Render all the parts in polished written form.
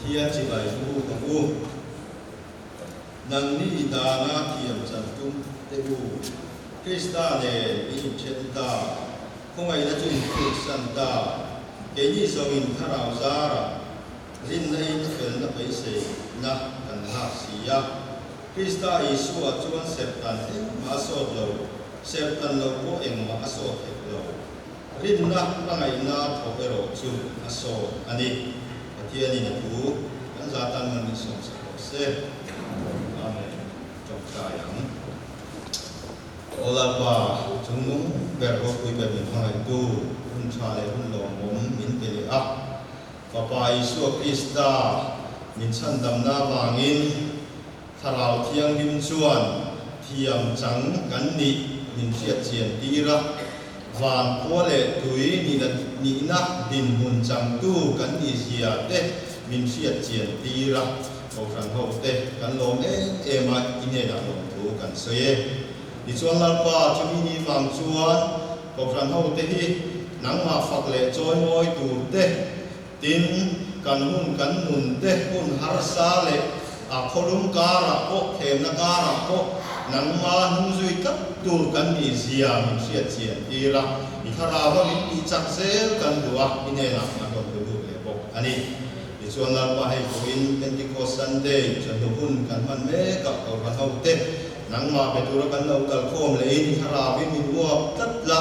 Pathian chibai chu buk ang u. Nangni dana thiam chan tum te u, Krista nen i inthen ta, khawngaihna chu in tluksan ta, keini zawngin thlarau zarah rinna in a felna beiseina kan nghak si a. Krista Isua chuan serhtan engmah a sawt lo, serhtan lo pawh engmah a sawt hek lo. Rinna hmangaihna thawk erawh chu a sawt a ni. Pathianin a thu kan za tan man min sawmsak rawh se. Amen. Tawngtai ang. Aw Lalpa, chungnung ber ropui ber min hmangaihtu, hun tha leh hun lawmawm min pe leh a. Fapa Isua Krista min chhandamna avangin Thlarau Thianghlim chuan thiam chang kan nih min hriat chian tir a, van khua leh tui nihna dinhmun changtu kan nih zia te min hriat chian tir a, Kohhran ho te kan lawm em em a, i hnenah lawmthu kan sawi e. Tichuan Lalpa chumi ni vang chuan Kohhran ho te hi nangmah fak leh chawimawi tur te, tin kan hun kan nun te hun harsa leh a khawlum karah pawh thlemna karah pawh nangma hnungzui tlat tur kan nih zia min hriat chian tir a, i thlarauva min tih chak zel kan duh a, i hnenah kan rawn pe lut leh bawk a ni. Tichuan Lalpa hei pawhin Pentecost Sunday chawhnu hun kan hman mek a, Kohhran ho te Nangmah be tura kan lo kal khawm lehin i thlarauin min uap tlat la,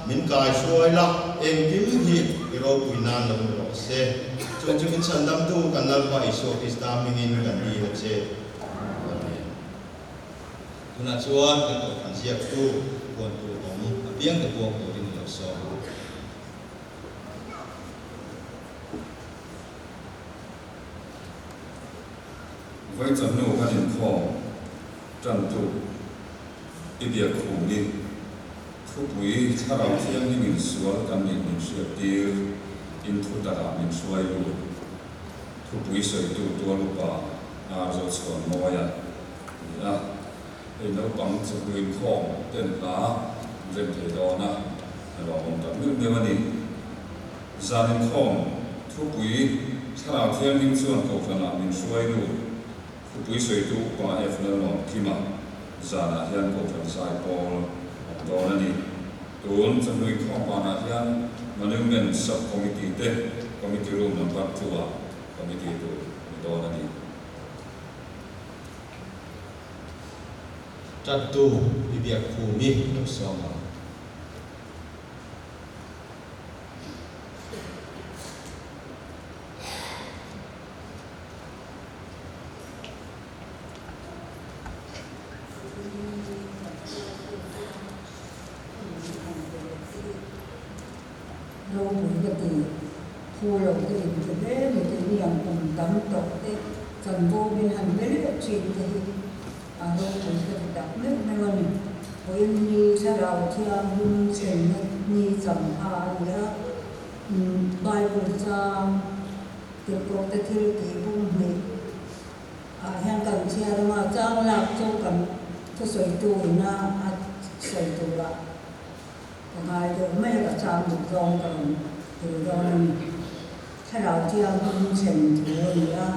min kai hruai la, engkim hi i ropui nan lo ni rawh se. Chung chu min chhandamtu kan Lalpa Isua Krista hmingin kan dil a che. Amen. Tunah chuan kan Kohhran ziaktu puan tur awm apiang te puang turin i lo sawm ang. Vawichawhnu kan inkhawm tantu i biak khum i thupui thlarau thianghlim in sual kan nih min hriat tir in thu takah min hruai lut. Thupui sawitu tual upa Ar Zochhuan Mawia a ni a, hei naupang chawhnu inkhawm ten hla an rem thei dawn a, a lawmawm tak meuh meuh a ni. Zan inkhawm thupui Thlarau Thianghlim chuan Kohhranah min hruai lut. Thupui sawitu Upa F. Lalnuam Kima zanah hian Kohhran zai pawl awm dawn a ni. Tun chawhnu inkhawm banah hian Monument Sub Committee te Committee Room number 2 ah Committee tur ni dawn a ni. Tantu i biak khumi lo sawm ang. Ropui ka ti, phu lo te in ti hle mai te ni ang kum tam tawh te chanvo min han be leh thin te hi A ropui ka ti tak meuh meuh a ni. Vawiin ni thlarau thianghlim thlenna ni changha a ni a, Bible chang tirhkoh te thil tih bung hnih ah hian kan chhiar anga chang lak chu kan thusawitu ina a sawi turah ka ngai deuh mai a, ka chang duh zawng ka rawn tel dawn a ni. Thlarau thianghlim thlen thu a ni a.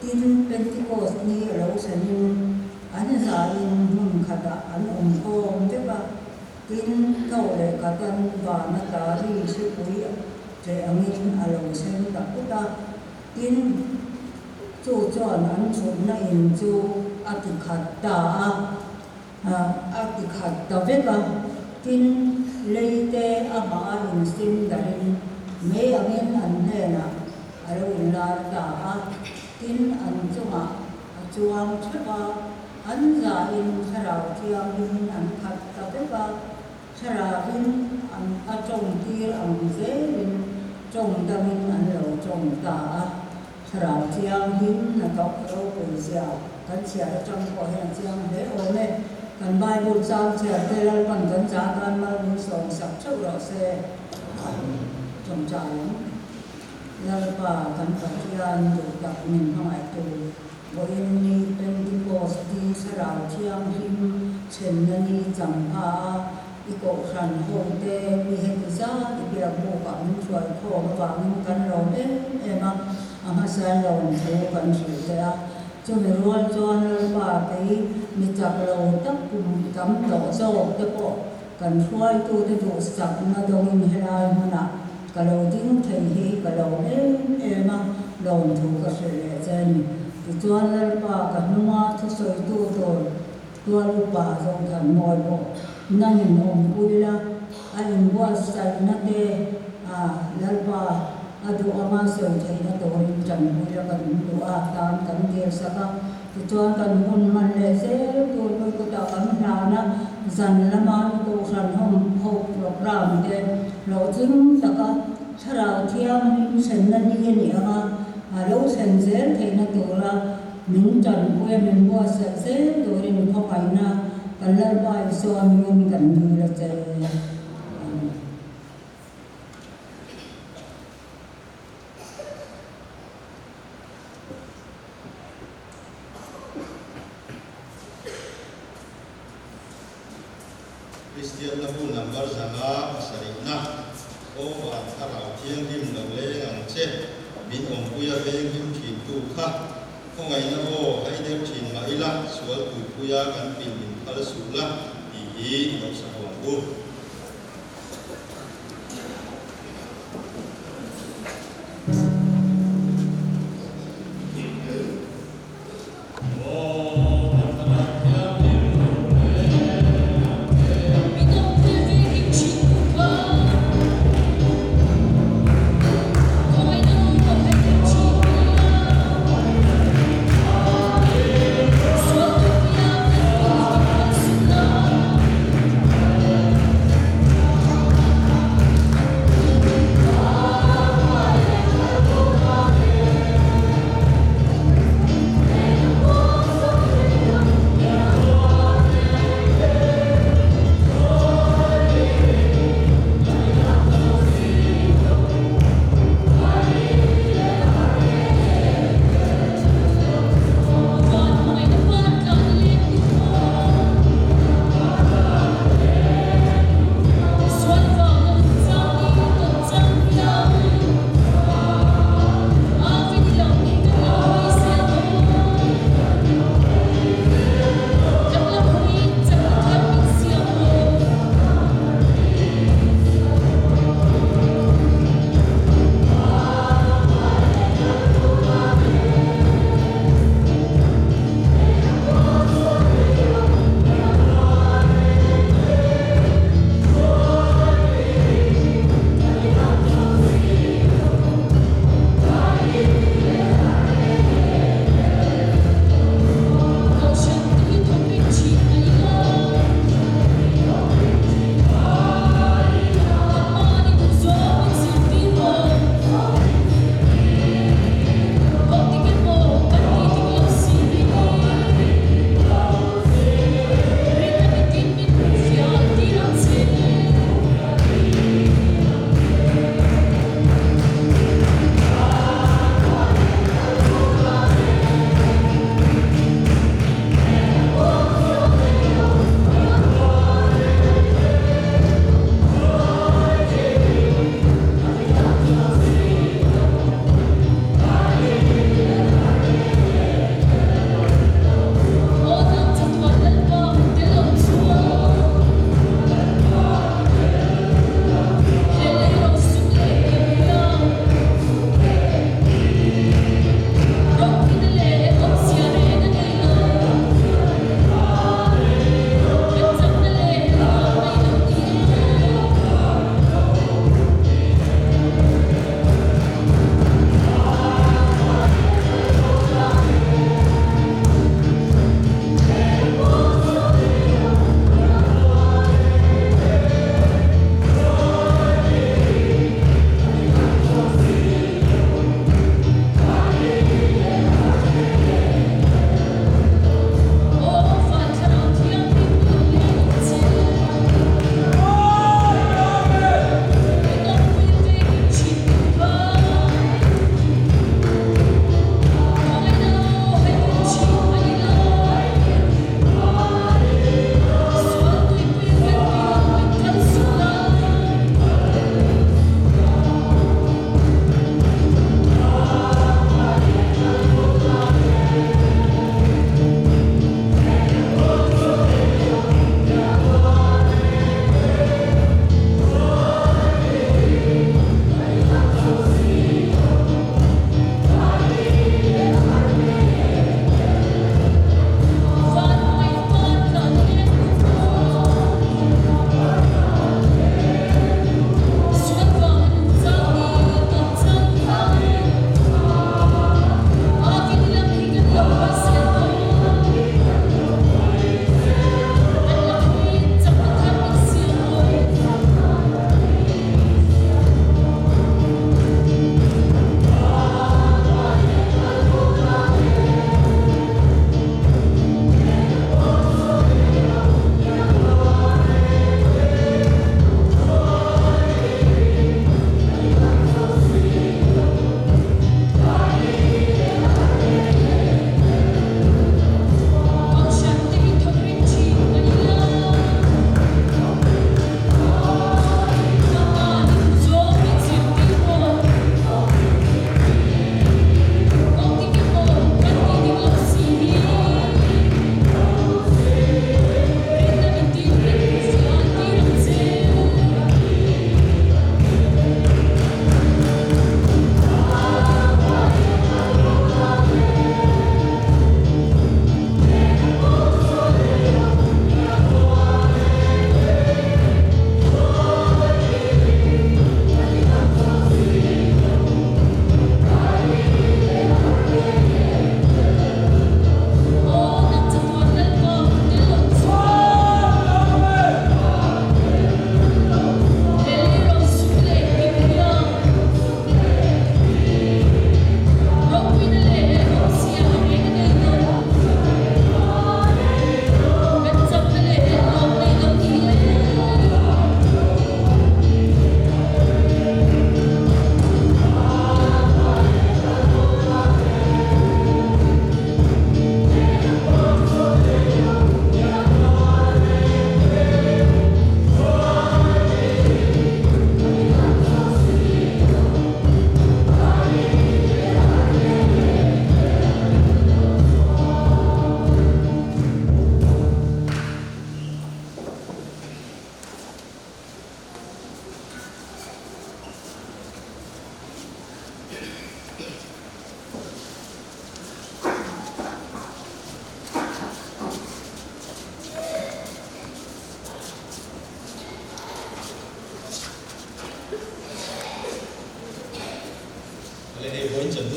Tin, Pentecost ni a lo thlenin an zain hmun khatah an awm khawm vek a. Tin, tho leh khatan vana tla ri hripui tleh angin a lo thleng ta put a. Tin, chu chuan an thutna in chu a ti khat ta a, a ti khat ta vek a. Tin, leite amah a insim darhin mei angin an hnenah A lo inlar ta a, tin an chungah a chuang theuh a, an zahin Thlarau Thianghlimin an khat ta vek a, Thlarauin an a tawng tir ang zelin tawng dangin an lo tawng ta a, Thlarau Thianghlim hnathawk ropui zia kan chhiar atang pawh hian a chiang hle awm e. Kan Bible chang chhiar te Lalpan kan chah tan mal min sawm sak theuh rawh se. Tawngtai ang. Lalpa kan Pathian duh tak min hmangaihtu, vawiin ni Pentecost ni Thlarau Thianghlim thlenna ni changpha a, I kohhran ho te mi heti zat i biak bukah min hruai khawm avangin kan lawm em em a, a hmasa lawm thu kan hrilh teh a. Chumi rual chuan Lalpa kei mi chak lo tak kum tam tawh zawk te pawh kan hruaitute duhsakna dawngin helai hmunah ka lo ding thei hi ka lawm em em a, lawmthu ka hrilh leh che a ni. Tichuan Lalpa ka hnunga thusawitu tur Tual upa Zothan mawi pawh nangin awmpui la, a inbuatsaihna te a Lalpa a duh anga sawi theihna turin tanpui la kan duh a tan kan dirsak a. Tichuan kan hun hman leh zel tur pawh kutah kan hlana zan lama i kohhran hawm ho programme te hlawhtling taka thlarau thianghlim thlenna ni a nih anga a lo thlen zel theihna tura Min tanpui a min buatsaih zel turin khawpaina kan Lalpa Isua hmingin kan dil a che. Amen. Kristian na hun number 500 na, Aw van Thlarau Thianghlim lo leng ang che, min awmpuia venghim thintu kha, khawngaihna aw haider thin mah ila, sual tuipuia kan pin min phal suh la, tih hi lo sa ho ang u.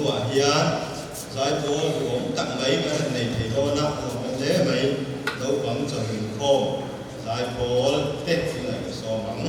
hnuah hian zaipawl duhawm tak mai kan han nei thei dawn a, a lawmawm hle mai. Naupang chawlh inkhawm zaipawl te chu ngaih ka sawm ang.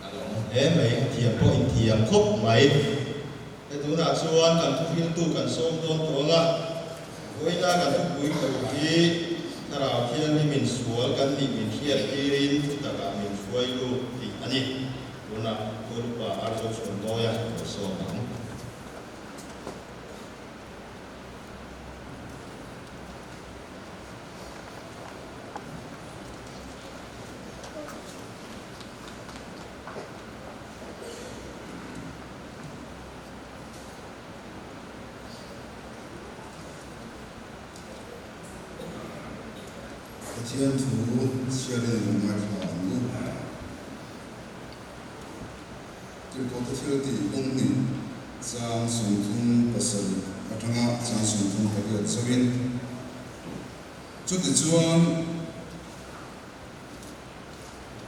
A lawmawm hle mai, a thiam pawh in thiam khawp mai. He tunah chuan kan thuhriltu kan sawm dawn tawh ang a, vawiina kan thupui tur hi Thlarau Thianghlimin sual kan nih min hriat tirin thutakah min hruai lut tih a ni. Tunah Pualupa Arzo Chhuanmawia ka sawm ang. Pathian thu chhiarin lo ngaithla ang u. Tirhkohte thil tih kawng hnih chang 37 atanga chang 38 zoin chutichuan.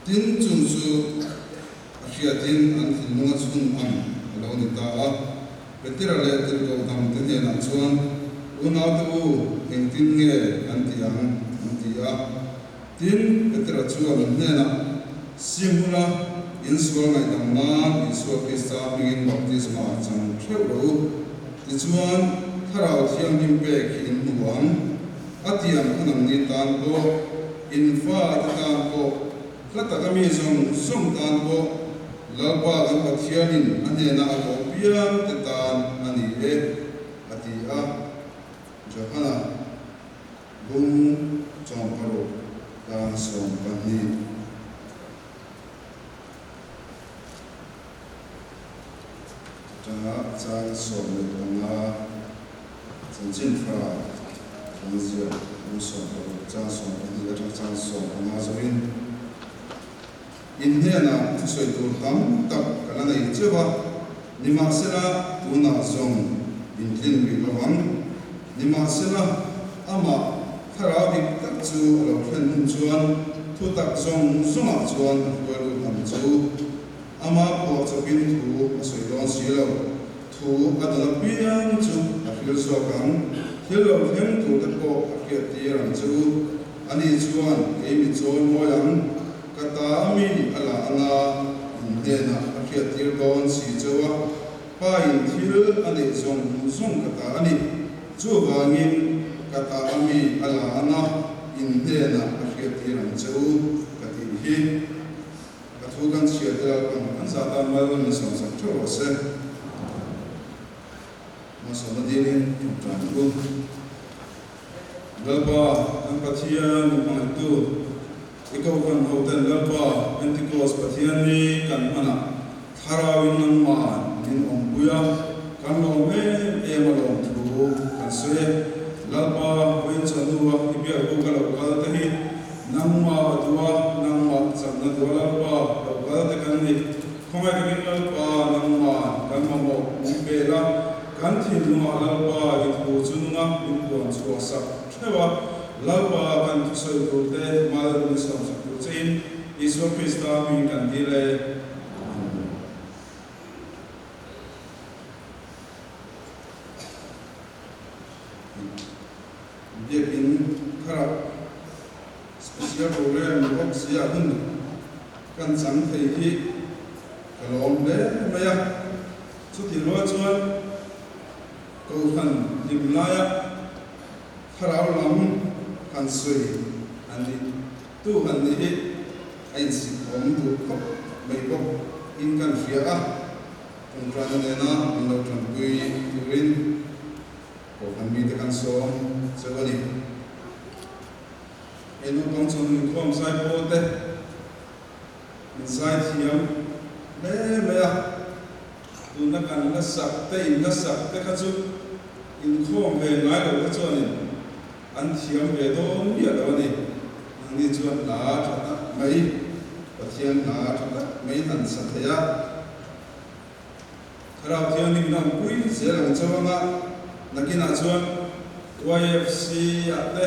Tin, chung chu a hriatin an thinlung a chhun ang a lo ni ta a. Petera leh tirhkoh dangte hnenah chuan, Unaute u, engtin nge kan ti ang? an ti a. Tin, Petera chuan an hnenah, Sim ula, insual ngaihdam nan Isua Krista hmingin baptisma chang theuh rawh u. Tichuan, Thlarau Thianghlim pek hi in hmu ang. A tiang kha nangni tan pawh, in fate tan pawh, hla taka mi zawng zawng tan pawh, Lalpa kan Pathianin a hnena a koh piangte tan a ni e, a ti a. Johana bung chawmparuk tang 12. Atanga chang 15 chanchin tha kan ziak bung 16 chang 12 atang chang 15 zawin in hnenah thusawi tur tam tak ka la nei cheuh a, nimahsela tunah zawng in tlin rih lo ang. Nimahsela amah thlarau dik tak chu a lo thlen hun chuan thutak zawng zawngah chuan a hruai lut ang chu. Ama phuah chawpin thu a sawi dawn si lo. Thu a dawn apiang chu a hril zawk ang. Thil lo thleng turte pawh a hriat tir ang chu. Ani chuan kei mi chawi mawi ang, ka ta ami a la anga in hnenah a hriat tir dawn si cheu a, pa in thil a neih zawng zawng ka ta a ni. Chuvangin ka ta ami a la anga in hnenah a hriat tir ang cheu ka tih hi. A thu kan chhiar te lalpan an zah tan mal min sawmsak theuh rawh se. Hmasawna dilin ṭawngṭai ang u. Lalpa, kan Pathian min hmangaihtu, i kohhran hoten Lalpa Pentecost Pathian ni kan hmanah Thlarauin nangmah min awmpui a, kan lawm em em a lawm thu kan sawi e. Lalpa, vawiin chawhnu a i biak bu ka lo kal te hi nangmah a duh a, nangmah chakna duh a Lalpa lo kal te kan ni. Khawngaih takin Lalpa nangmah kan mamawh min pe la, kan thinlungah Lalpa i thu chu nunga min puan chhuah sak theuh a, Lalpa kan thusawi tur te mal min sawmsak tur chein Isua Krista hming kan dil e. Amen. Biakin tharah special program ni bawk sia hun kan chang thei hi ka lawm hle mai a. Chutih rual chuan Kohhran hlim laia thlarau lam han sawi an nih tu han nih hi a insik awm duh khawp mai bawk in kan hria a. Tawngtaina nena min lo tanpui turin Kohhran mite kan sawm cheu a ni. Hei naupang chuan inkhawm zai pawl te min zai thiam hle mai a, tuna kan la sak te in la sak te kha chu inkhawm ve ngai lo te chuanin an thiam ve dawn miah lo a ni. Nangni chuan hla tha tak mai, Pathian hla tha tak mai han sa thei a. Thlarau Thianghlim in a awmpui zel ang chauh anga, nakinah chuan YFC ah te,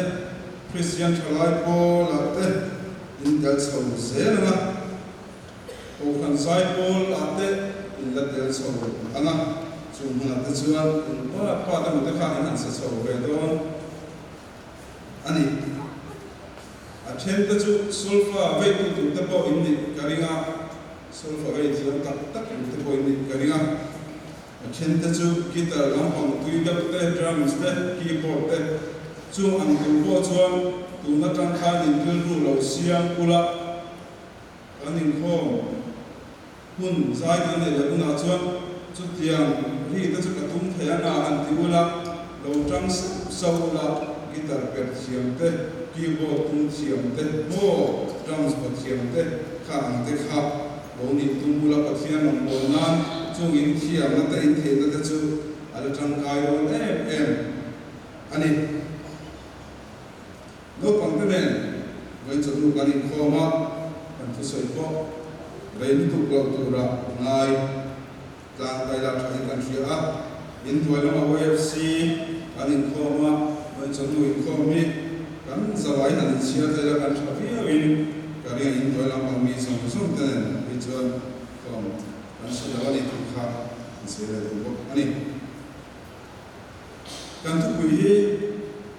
Kristian Thalai Pawl ah te in tel chho zel anga, Kohhran Zai Pawl ah te in la tel chho anga, chung hmunah te chuan in pa pa te mute kha in han sa chho ve dawn a ni. A then te chu solfa veitu tur te pawh in nih ka ring a. Solfa vei thiam tak tak in te pawh in nih ka ring a, a then te chu guitar lampang tui deuh te, drums te, keyboard te chung ang tur pawh chuan tun atang khan in rilru lo siam ula kan inkhawm hun zai kan neih leh hunah chuan chutiang ri te chu ka tum thei anga han ti ula lo tang sauh sauh ula guitar perh thiam te, keyboard tum thiam te maw drums vaw thiam te Kha ang te kha lo nih tum ula Pathian rawn bawl nan chung in thiamna te in theihna te chu a la tangkai dawn em em a ni. Naupang te nen vawiin chawhnu kan inkhawm a, kan thusawi pawh rei lutuk loh tura ngai tlang tai lak tha in kan hria a. Inhnuai lama YFC kan inkhawm a, vawiin chawhnu inkhawm hi kan zavai han inchhiar thei la kan tha viauin. ka ring a, inhnuai lampang mi zawng zawng te nen hi chuan khawm kan hre lo a ni tih kha an sawi leh duh bawk a ni. Kan thupui hi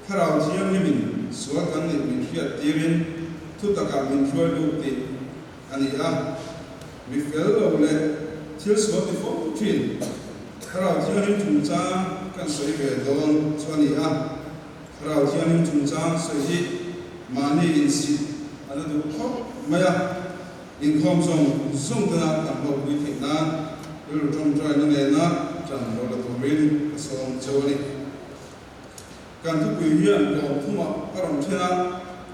Thlarau Thianghlimin sual kan nih min hriat tirin thu takah min hruai lut tih a ni a. Mi fel lo leh thil sual ti fo thin Thlarau Thianghlim chungchang kan sawi ve dawn chu a ni a. Thlarau Thianghlim chungchang sawi hi mahni insit a la duh khawp mai a. Inkhawm zawng zawng tena kan hlawkpui theih nan rilru tawngtaina nena tan lo la turin ka sawm cheu a ni. Kan thupui hian tlawm thumah a rawn then a,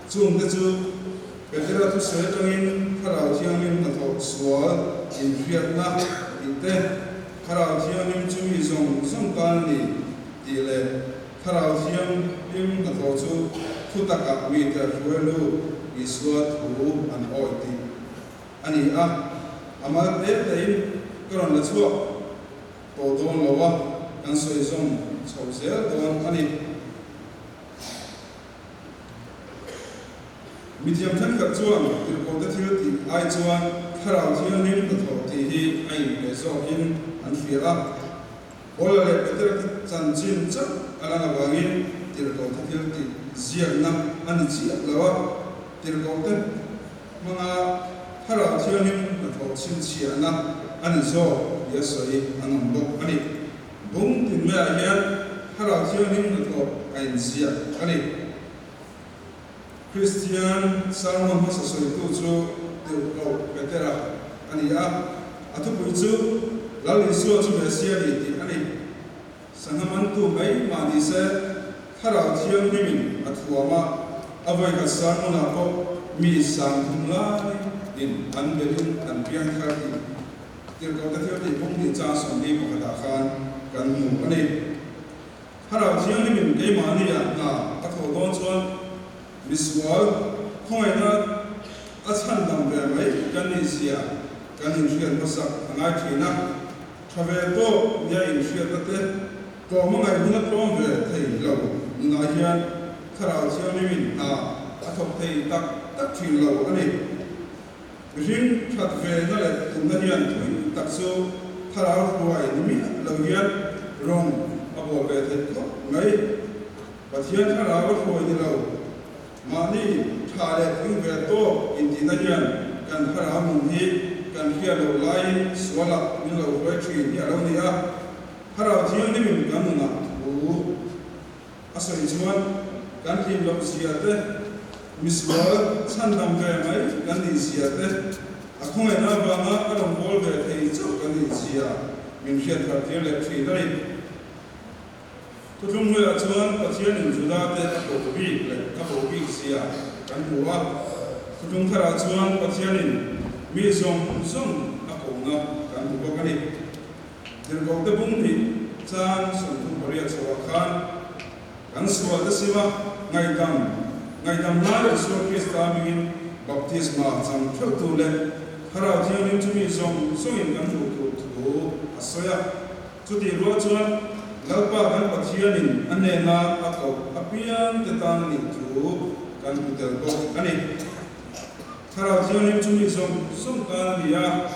chungte chu Petera thusawi atangin Thlarau Thianghlim hnathawh sual inhriatna tih te, Thlarau Thianghlim chu mi zawng zawng tan a ni tih leh Thlarau Thianghlim hnathawh chu thu takah mite a hruai lut Isua thu an awi tih a ni a, a mal te tein ka rawn la chhuak tawh dawn lo a, kan sawi zawm chho zel dawn a ni. Mithiam thenkhat chuan tirhkohte thil tih ai chuan Thlarau Thianghlim hnathawh tih hi a inhmeh zawkin an hria a. Paula leh Petera te chanchin chauh a lang avangin tirhkohte thil tih ziakna a ni chiah lo a, tirhkohte hmanga Thlarau Thianghlim hnathawh chhinchhiahna a ni zawk tia sawi an awm bawk a ni. Bung tin maiah hian Thlarau Thianghlim hnathawh a inziak a ni. Kristian sermon hmasa sawitu chu Tirhkoh Petera a ni a, a thupui chu Lal Isua chu Messia ni tih a ni. Sangha mantu mai mah ni se, Thlarau Thianghlimin a thuam a, a vawikhat sermon-ah pawh mi 3000 lai in an belhin an piang thar tih Tirhkohte thil tih bung hnih chang 41 ah khan kan hmu a ni. Thlarau Thianghlimin keimahni ah hna a thawh dawn chuan misual khawngaihna a chhandam ve mai kan nih zia kan inhriat hmasak a ngai thin a, tha ve tawk nia inhriatna te tlawm a ngaih hun a tlawm ve thei lo nunah hian Thlarau Thianghlimin hna a thawk thei tak tak thin lo a ni. Mihring that ve na leh tumna hian thui tak chu thlarau hruai ni miah lo hian rawng a bawl ve theih khawp mai. Pathian thlarau a hruai ni lo. Mahni tha leh tling ve tawk intihna hian kan thlarau nun hi kan hriat loh laiin sualah min lo hruai thin hi a lo ni a. Thlarau Thianghlimin kan nunah thu A sawi chuan kan hlim loh zia te, misual chhandam ve mai kan nih zia te, a khawngaihna avanga a rawn bawl ve thei chauh kan nih zia min hriat thar tir leh thin a ni. Thuthlung hnuaiah chuan Pathianin Juda te a koh bik leh a koh bik zia kan hmu a, thuthlung tharah chuan Pathianin mi zawng zawng a kohna kan hmu bawk a ni. Tirhkohte bung hnih chang 38 chhoah khan kan sual te sima ngaihdam ngaihdam lai Isua Krista hmingin baptisma chang theuh tur leh Thlarau Thianghlim chu mi zawng zawngin kan hmuh tur thu a sawi a. Chutih rual chuan Lalpa kan Pathianin a hnena a koh apiang te tan a nih thu kan hmu tel bawk a ni. Thlarau Thianghlim chu mi zawng zawng tan a ni a.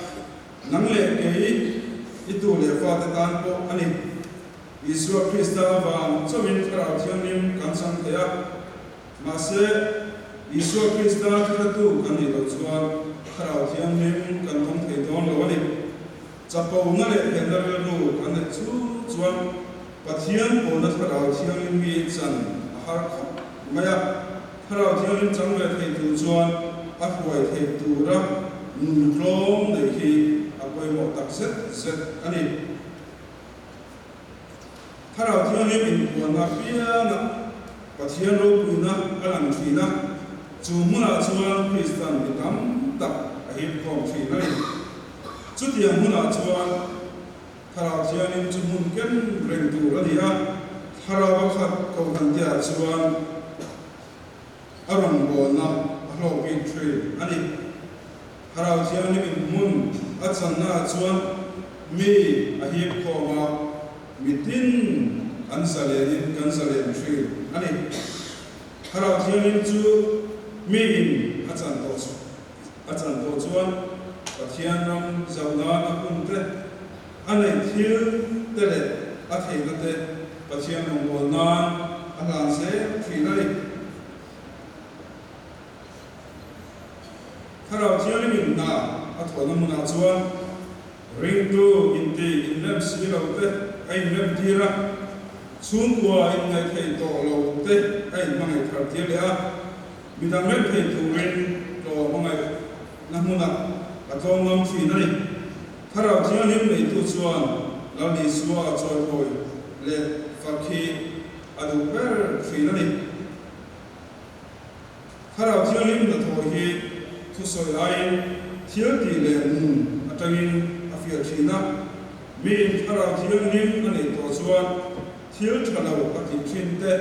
Nang leh kei i tu leh fate tan pawh a ni. Isua Krista avang chauhin Thlarau Thianghlim kan chang thei a. Mahse, Isua Krista thilhatu kan nih loh chuan Thlarau Thianghlim kan dawng thei dawn lo a ni. Chapona leh helna rilru kan neih chung chuan Pathian pawlna Thlarau Thianghlim hi chan a har khawp mai a. Thlarau Thianghlim chang ve thei tur chuan a hruai theih tura nun tlawm neih hi a pawimawh tak zet zet a ni. Thlarau Thianghlim inpuanna apiangah Pathian ropuina a lang thin a, chu hmunah chuan Kristan mi tam tak a hipkhawm thin a ni. Chutiang hmunah chuan Thlarau Thianghlim chu hmun ken reng tur a ni a, Thlarau a khat Kohhranteah chuan a rawngbawlna a hlawk bik thin a ni. Thlarau Thianghlimin hmun a channaah chuan mi a hip khawm a, mitin an zalenin kan zalen thin a ni. Thlarau Thianghlim chu miin a chan tawh. A chan tawh chuan Pathian ram zauh nan a hun te, a neih thil te leh a theihna te Pathian rawngbâwl nan a hlan zel thin a ni. Thlarau Thianghlimin hna a thawhna hmunah chuan ringtu inti inrem si lo te a inrem tir a, chhungkua inngaihtheih tawh lo te a inhmangaih thar tir leh a, midang rem thei turin tlawm a ngaihna hmunah a tlawm ngam thin a ni. Thlarau Thianghlim neitu chuan Lal Isua chawihawi leh fak hi a duh ber thin a ni. Thlarau Thianghlim hnathawh hi thusawi aiin thil tih leh nun atangin a fiah thin a. Miin Thlarau Thianghlim a neih tawh chuan thil tha lo a tih thin te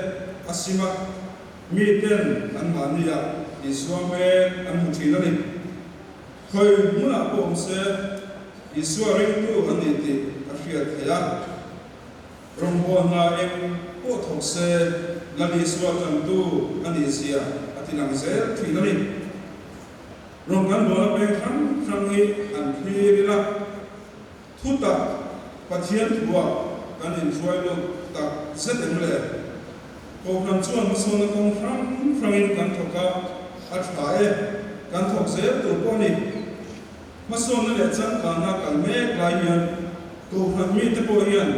a sim a, miten anmahniah Isua hmel an hmu thin a ni. Khawi hmunah pawh awm se Isua ringtu an ni tih a hriat theih a. Rawngbâwl hna eng pawh thawk se, Lal Isua ṭantu a nih zia a ti lang zel ṭhin a ni. Rawng kan bâwl a peng hrang hrang hi han thlir ila, thu tak Pathian thuah kan inhruai lut tak zet em le? Kohhran chuan hmasawnna kawng hrang hrangin kan thawk a, a ṭha e, kan thawk zel tur pawh a ni. Hmasawnna leh changkanna kal mek lai hian Kohhran mite pawh hian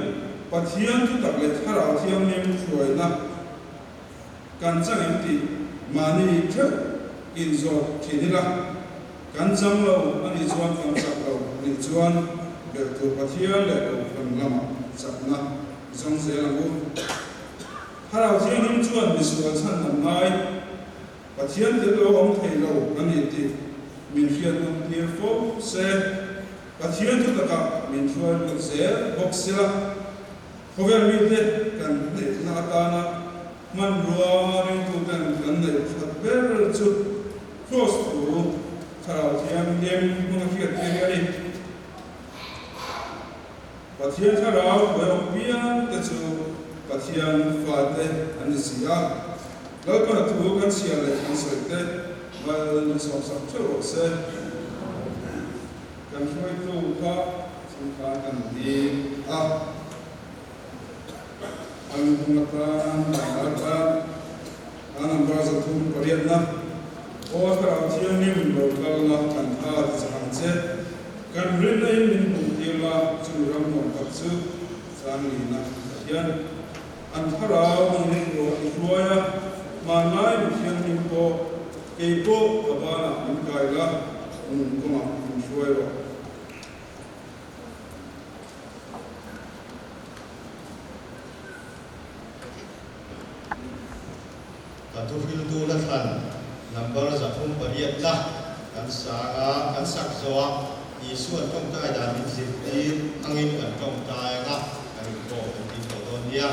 Pathian thutak leh Thlarau Thianghlim hruaina kan chang em tih mahni theuh inzawt thin ila, kan chang lo a nih chuan kan chak lo a nih chuan belh tur Pathian leh Kohhran lamah chakna zawng zel ang u. Thlarau Thianghlim chuan misual chhan lam ngai. Pathian tel lo awm thei lo a ni tih min hriat nawm tir fo se, Pathian thu takah min hruai lut zel bawk sela, khawvel mite kan hneihna atana hmanrua ringtuten kan neih that ber chu Kraws thu Thlarau Thianghlim hmanga hriat tir hi a ni. Pathian Thlarau hruai awm piang te chu Pathian fate an ni si a. Lalpana thu kan chhiar leh kan sawi te mal min sawmsak theuh rawh se. Kan hruaitu kha chhungkhan kan dil a, an hung atan an atan a number 308na Aw Thlarau Thianghlim lo kal la kan tha ti chak ang che. Kan rinna in min hmuh tir la chumi ram nuam tak chu chang lina Pathian. An thlarau min ruah i hruai a, hmanlai mi thianghlim pawh kei pawh ka banah min kai la, nun kawngah min hruai rawh. Ka thuhriltu la thlan number 308 la kan sang a, kan sak zawh a, Isua'n tawngtai dan min zirtir angin kan tawngtai anga kan inkhawm kan tih tawh dawn nia.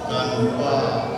Kan Pa.